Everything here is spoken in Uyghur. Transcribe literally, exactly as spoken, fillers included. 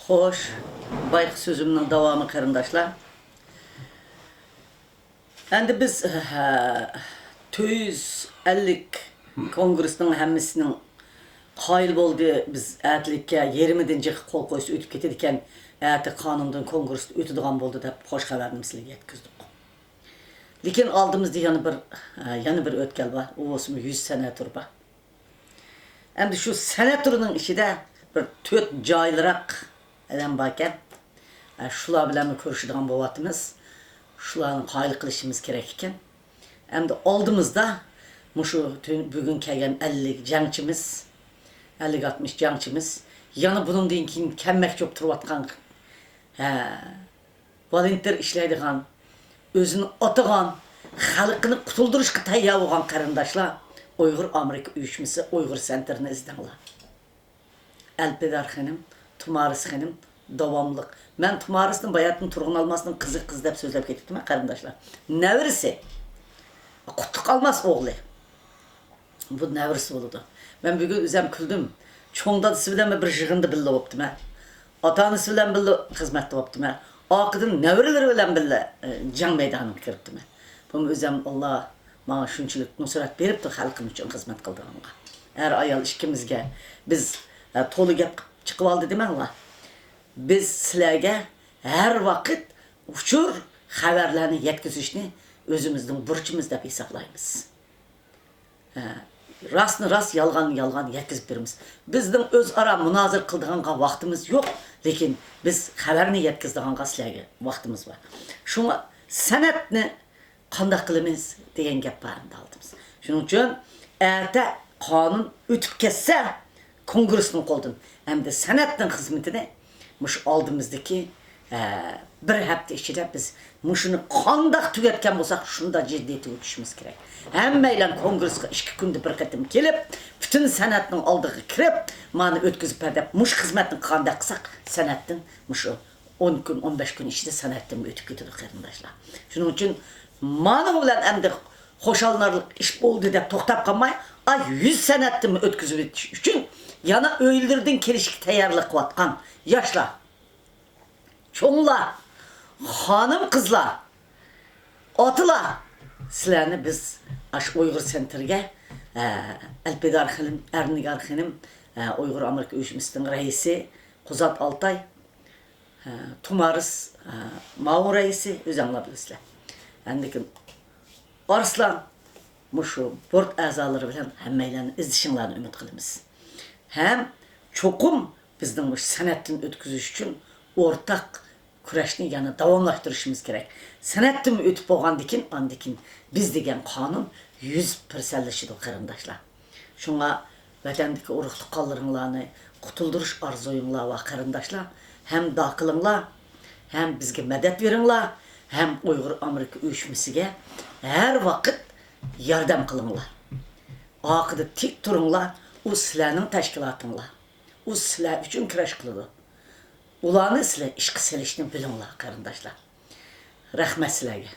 خوش، بايىقى سۆزۈمنىڭ داۋامى، قېرىنداشلار. ئەمدى بىز، ھە، تۆت يۈز ئەللىك كونگرېسنىڭ ھەممىسىنىڭ قايىل بولدى، بىز ئەتىلىككە يېرىمىدىن جىق قول قويسا ئۆتۈپ كېتىدىكەن، ئەتە قانۇندىن كونگرېس ئۆتىدىغان بولدى دەپ خوش خەۋەرنى سىلەرگە يەتكۈزدۇق. لېكىن ئالدىمىزدا يەنە بىر، ھە، يەنە بىر ئۆتكەل بار، ئۇ بولسىمۇ يۈز سېناتور بار. ئەمدى شۇ سېناتورنىڭ ئىچىدە بىر تۆت جايلىراق ئادەم باركەن. ئە، شۇلار بىلەنمۇ كۆرۈشىدىغان بولۇۋاتىمىز. شۇلارنى قايىل قىلىشىمىز كېرەك ئىكەن. ئەمدى ئالدىمىزدا مۇشۇ تۈن، بۈگۈن كەلگەن ئەللىك جەڭچىمىز، ئەللىك ئاتمىش جەڭچىمىز، يەنە بۇنىڭدىن كېيىن كەلمەكچى بولۇپ تۇرۇۋاتقان، ھە، ۋولونتېر ئىشلەيدىغان، ئۆزىنى ئاتىغان، خەلقىنى قۇتۇلدۇرۇشقا تەييار بولغان قېرىنداشلار، ئۇيغۇر ئامېرىكا ئۇيۇشمىسى، ئۇيغۇر سېنتىرىنى ئىزدەڭلار. ئەلپىدار خېنىم، تۇمارىس خېنىم، داۋاملىق. مەن تۇمارىسنى باياتىن تۇرغۇن ئالماسنىڭ قىزى، قىز دەپ سۆزلەپ كېتىپتىمەن، قېرىنداشلار. نەۋرىسى، قۇتلۇق ئالماس ئوغلى. بۇ نەۋرىسى بولىدۇ. مەن بۈگۈن ئۆزۈم كۈلدۈم. چوڭ دادىسى بىلەن بىر يىغىندا بىللە بوپتىمەن. ئاتا-ئانىسى بىلەن بىللە خىزمەتتە بوپتىمەن. ئارقىدىن نەۋرىلىرى بىلەن بىللە، ئە، جەڭ مەيدانىغا كىرىپتىمەن. بۇمۇ ئۆزۈم، ئاللا ماڭا شۇنچىلىك نۇسرەت بېرىپتۇ خەلقىم ئۈچۈن خىزمەت قىلىدىغانغا. ئەر-ئايال ئىككىمىزگە بىز، ئە، تولا گەپ چىقىۋالدى دېمەڭلار. بىز سىلەرگە ھەر ۋاقىت ئۇچۇر، خەۋەرلەرنى يەتكۈزۈشنى ئۆزىمىزنىڭ بۇرچىمىز دەپ ھېسابلايمىز. ھە، راستنى راست، يالغاننى يالغان يەتكۈزۈپ بېرىمىز. بىزنىڭ ئۆزئارا مۇنازىرە قىلىدىغانغا ۋاقتىمىز يوق، لېكىن بىز خەۋەرنى يەتكۈزىدىغانغا سىلەرگە ۋاقتىمىز بار. شۇڭا سەنئەتنى قانداق قىلىمىز دېگەن گەپ بار ئەمدى ئالدىمىزدا. شۇنىڭ ئۈچۈن ئەتە قانۇن ئۆتۈپ كەتسە، كونگرېسنىڭ قولىدىن. ئەمدى سەنئەتنىڭ خىزمىتىنى مۇشۇ ئالدىمىزدىكى، ئە، بىر ھەپتە ئىچىدە بىز مۇشۇنى قانداق تۈگەتكەن بولساق، شۇنداق جىددىي تۈگىتىشىمىز كېرەك. ھەممەيلەن كونگرېسقا ئىككى كۈندە بىر قېتىم كېلىپ، پۈتۈن سەنئەتنىڭ ئالدىغا كىرىپ، مانا ئۆتكۈزۈپ بەر دەپ، مۇشۇ خىزمەتنى قانداق قىلساق، سەنئەتتىن مۇشۇ ئون كۈن، ئون بەش كۈن ئىچىدە سەنئەتتىن ئۆتۈپ كېتىدۇ، قېرىنداشلار. شۇنىڭ ئۈچۈن مانا بۇ بىلەن ئەمدى خۇشاللىنارلىق ئىش بولدى دەپ توختاپ قالماي، ئاي يۈز سەنئەتتىنمۇ ئۆتكۈزۈۋېتىش ئۈچۈن يەنە ئۆيلىرىدىن كېلىشكە تەييارلىق قىلىۋاتقان ياشلار، چوڭلار، خانىم-قىزلار، ئاتىلار، سىلەرنى بىز ئاشۇ ئۇيغۇر سېنتىرىگە، ئە، ئەلپىدار خېنىم، ئەرنىگار خېنىم، ئە، ئۇيغۇر ئامېرىكا ئۇيۇشمىسىنىڭ رەئىسى قۇزات ئالتاي، ھە، تۇمارىس، ھە، ماۋۇ رەئىسى ئۆزەڭلار بىلىسىلەر. ئاندىن كېيىن ئارسلان، مۇشۇ بورت ئەزالىرى بىلەن ھەممەيلەننى ئىزدىشىڭلارنى ئۈمىد قىلىمىز. ھەم چوقۇم بىزنىڭ مۇشۇ سەنئەتتىن ئۆتكۈزۈش ئۈچۈن ئورتاق كۈرەشنى يەنە داۋاملاشتۇرۇشىمىز كېرەك. سەنئەتتىنمۇ ئۆتۈپ بولغاندىن كېيىن، ئاندىن كېيىن بىز دېگەن قانۇن يۈز پىرسەنتلىشىدۇ، قېرىنداشلار. شۇڭا ۋەتەندىكى ئۇرۇق-تۇغقانلىرىڭلارنى قۇتۇلدۇرۇش ئارزۇيۇڭلار بار، قېرىنداشلار. ھەم دۇئا قىلىڭلار، ھەم بىزگە مەدەت بېرىڭلار، ھەم ئۇيغۇر ئامېرىكا ئۇيۇشمىسىگە ھەر ۋاقىت ياردەم قىلىڭلار. ئارقىدا تىك تۇرۇڭلار، ئۇ سىلەرنىڭ تەشكىلاتىڭلار. ئۇ سىلەر ئۈچۈن كۈرەش قىلىدۇ. ئۇلارنى سىلەر ئىشقا سېلىشنى بىلىڭلار، قېرىنداشلار. رەھمەت سىلەرگە.